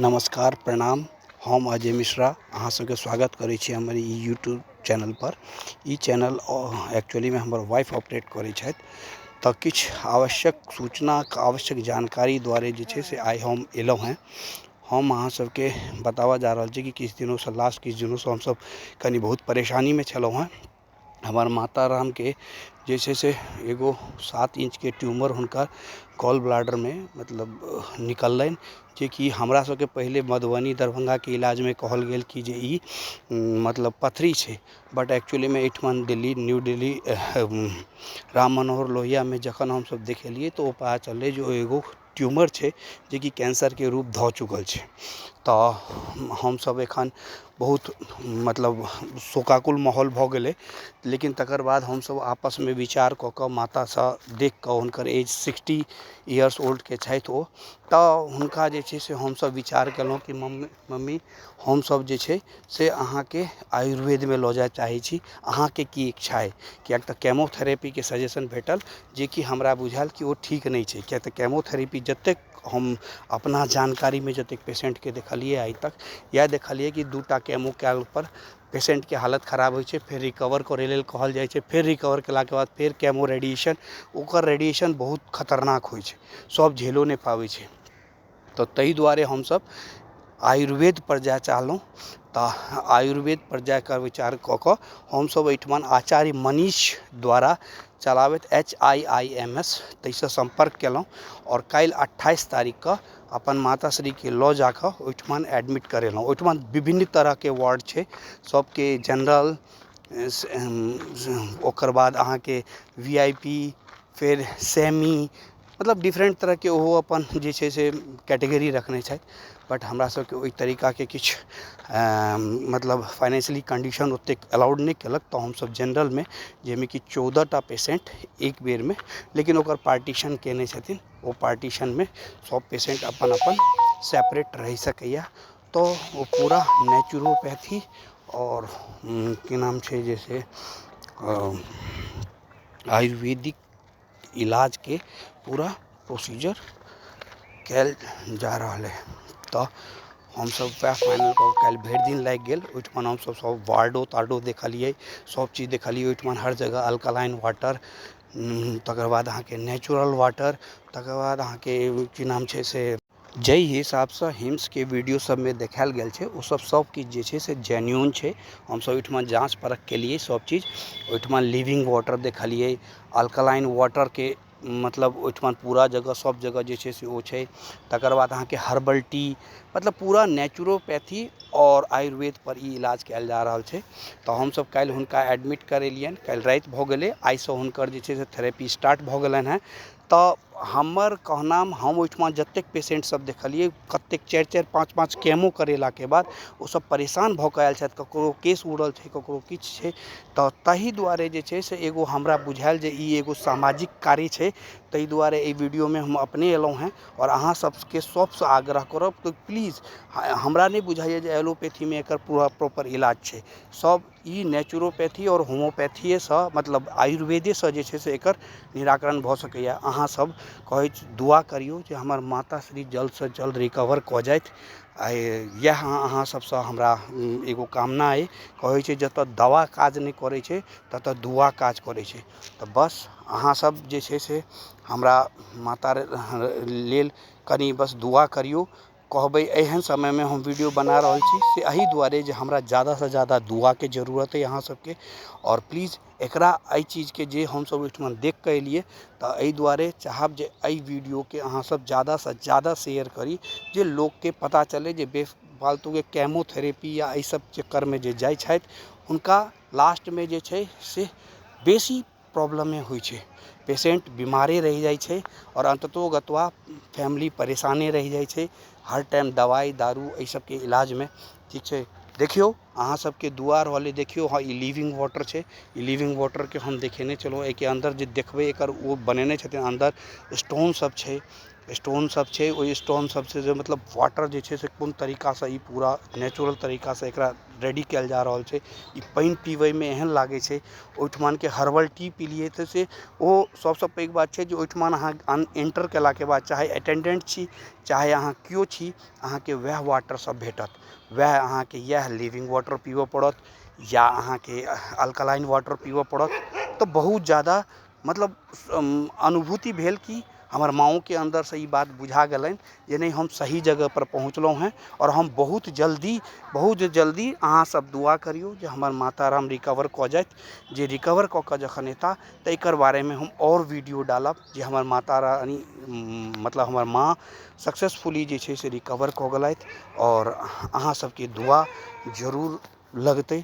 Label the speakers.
Speaker 1: नमस्कार, प्रणाम। हम अजय मिश्रा अहाँ सबके स्वागत करै छी हमर ई यूट्यूब चैनलपर। ई चैनल एक्चुअलीमे हमर वाइफ ऑपरेट करै छथि, तऽ किछु आवश्यक सूचनाके आवश्यक जानकारी दुआरे जे छै से आइ हम एलहुँ हँ। हम अहाँ सबके बताबऽ जा रहल छी कि किछु दिनोसँ, लास्ट किछु दिनोसँ हमसब कनि बहुत परेशानीमे छलहुँ हँ। हमर माता रामके जे छै से एगो 7 इंचके ट्यूमर हुनकर गॉल ब्लाडरमे मतलब निकललनि, जेकि हमरा सबके पहिले मधुबनी, दरभंगाके इलाजमे कहल गेल कि जे ई मतलब पथरी छै। बट एक्चुअलीमे एहिठमा दिल्ली, न्यू दिल्ली, राम मनोहर लोहियामे जखन हमसब देखेलियै, तऽ ओ पता चललै जे ओ एगो ट्यूमर छै, जेकि कैंसरके रूप धऽ चुकल छै। तऽ हमसब एखन बहुत मतलब शोकाकुल माहौल भऽ गेलै। लेकिन तकर बाद हमसब आपसमे विचार कऽ कऽ, मातासँ देखिकऽ, हुनकर एज 60 इयर्स ओल्डके छथि ओ, तऽ हुनका जे छै से हमसब विचार केलहुँ कि मम्मी, मम्मी, हमसब जे छै से अहाँके आयुर्वेदमे लऽ जाइ चाहै छी, अहाँके की इच्छा अइ? किएक तऽ केमोथेरेपीके सजेशन भेटल, जेकि हमरा बुझायल कि ओ ठीक नहि छै, किएक तऽ केमोथेरेपी जतेक हम अपना जानकारीमे जतेक पेशेन्टके देखलियै आइ तक, इएह देखलियै कि 2 टा केमो कयलापर पेशेन्टके हालत खराब होइ छै। फेर रिकवर करै लेल कहल जाइ छै। फेर रिकवर केलाके बाद फेर केमो, रेडियेशन। ओकर रेडियेशन बहुत खतरनाक होइ छै, सब झेलो नहि पाबै छै। तऽ ताहि दुआरे हमसब आयुर्वेदपर जाइ चाहलहुँ। तऽ आयुर्वेदपर जाइके विचार कऽ कऽ हमसब एहिठमन आचार्य मनीष द्वारा चलाबैत HIIMS, ताहिसँ सम्पर्क केलहुँ आओर काल्हि 28 तारीखके अपन माता श्रीके लऽ जाकऽ ओहिठमन एडमिट करेलहुँ। ओहिठमन विभिन्न तरहके वार्ड छै सबके, जनरल, ओकर बाद अहाँके वीआईपी, फेर सेमी, मतलब डिफरेन्ट तरहके ओहो अपन जे छै से कैटेगरी रखने छथि। बट हमरा सबके ओहि तरीकाके किछु मतलब फाइनेंशियली कन्डीशन ओतेक अलाउड नहि केलक, तऽ हमसब जनरलमे, जाहिमे कि 14 टा पेशेन्ट एक बेरमे, लेकिन ओकर पार्टीशन केने छथिन। ओ पार्टीशनमे सब पेशेन्ट अपन अपन सेपरेट रहि सकैए। तऽ ओ पूरा नेचुरोपैथी आओर की नाम छै जे से आयुर्वेदिक इलाजके पूरा प्रोसीजर कयल जा रहल अइ। तऽ हमसब वएह फाइनल कऽ काल्हि भरि दिन लागि गेल। ओहिठमन हमसब सब वार्डो तार्डो देखलियै, सब चीज देखलियै। ओहिठमन हर जगह अल्कलाइन वाटर, तकर बाद अहाँके नेचुरल वाटर, तकर बाद अहाँके की नाम छै से जाहि हिसाबसँ हिम्सके वीडियो सबमे देखायल गेल छै, ओ सब सब किछु जे छै से जेन्युन छै। हमसब ओहिठमा जाँच परख केलियै सब चीज। ओहिठमा लिविंग वाटर देखलियै, अल्कलाइन वाटरके मतलब ओहिठमा पूरा जगह, सब जगह जे छै से ओ छै। तकर बाद अहाँके हर्बल टी, मतलब पूरा नेचुरोपैथी आओर आयुर्वेदपर ई इलाज कयल जा रहल छै। तऽ हमसब काल्हि हुनका एडमिट करेलियनि। काल्हि राति भऽ गेलै। आइसँ हुनकर जे छै से थेरेपी स्टार्ट भऽ गेलनि हेँ। तऽ हमर कहनाम, हम ओहिठमा जतेक पेशेन्ट सब देखलियै, कतेक चारि चारि पाँच पाँच केमो करेलाके बाद ओ सब परेशान भऽ कऽ आयल छथि। ककरो केश उड़ल छै, ककरो किछु छै। तऽ ताहि दुआरे जे छै से एगो हमरा बुझायल जे ई एगो सामाजिक कार्य छै। ताहि दुआरे एहि वीडियोमे हम अपने एलहुँ हेँ आओर अहाँ सबके सबसँ आग्रह करब कि प्लीज, हमरा नहि बुझाइए जे एलोपैथीमे एकर पूरा प्रॉपर इलाज छै। सब ई नेचुरोपैथी आओर होम्योपैथिएसँ, मतलब आयुर्वेदेसँ जे छै से एकर निराकरण भऽ सकैए। अहाँ सब कहै छी, दुआ करियौ जे हमर माताश्री जल्दसँ जल्द रिकवर कऽ जाथि। आ इएह अहाँ सबसँ हमरा एगो कामना अइ। कहै छै, जतऽ दवा काज नहि करै छै, ततऽ दुआ काज करै छै। तऽ बस अहाँ सब जे छै से हमरा माता लेल कनि बस दुआ करियौ। कहबै, एहन समयमे हम वीडियो बना रहल छी, से एहि दुआरे जे हमरा जादासँ जादा दुआके जरूरत अइ अहाँ सबके। आओर प्लीज एकरा, एहि चीजके जे हमसब ओहिठमा देखि कऽ एलियै, तऽ एहि दुआरे चाहब जे एहि वीडियोके अहाँ सब जादासँ जादा शेयर करी, जे लोकके पता चलै जे बेफालतूके केमोथेरेपी या एहि सब चक्करमे जे जाइ छथि, हुनका लास्टमे जे छै से बेसी प्रॉब्लमे होइ छै। पेशेन्ट बीमारे रहि जाइ छै आओर अन्ततोगत्वा फैमिली परेशाने रहि जाइ छै, हर टाइम दवाइ दारू एहि सबके इलाजमे। ठीक छै, देखियौ, अहाँ सबके दुआ रहलै। देखियौ, हँ, ई लिविंग वाटर छै। ई लिविंग वाटरके हम देखेने छलहुँ। एहिके अन्दर जे देखबै, एकर ओ बनेने छथिन, अन्दर स्टोन सब छै। स्टोन सब छै, ओहि स्टोन सबसँ जे मतलब वाटर जे छै से कोन तरीकासँ ई पूरा नेचुरल तरीकासँ एकरा रेडी कयल जा रहल छै। ई पानि पीबैमे एहन लागै छै। ओहिठुमानके हर्बल टी पीलियै तऽ से ओ सबसँ पैघ बात छै जे ओहिठुमान अहाँ एन्टर केलाके बाद चाहे अटेन्डेन्ट छी, चाहे अहाँ केओ छी, अहाँके वएह वाटर सब भेटत, वएह अहाँके इएह लिविंग वाटर पीबऽ पड़त या अहाँके अल्कलाइन वाटर पीबऽ पड़त। तऽ बहुत जादा मतलब अनुभूति भेल कि हमर माँओके अन्दरसँ ई बात बुझा गेलनि जे नहि, हम सही जगहपर पहुँचलहुँ हँ। आओर हम बहुत जल्दी, बहुत जल्दी, अहाँ सब दुआ करियौ जे हमर माता राम रिकवर कऽ जाथि, जे रिकवर कऽ कऽ जखन एता तऽ एकर बारेमे हम आओर वीडियो डालब जे हमर माता रानी, मतलब हमर माँ सक्सेसफुली जे छै से रिकवर कऽ गेलथि। आओर अहाँ सबके दुआ जरूर लगतै।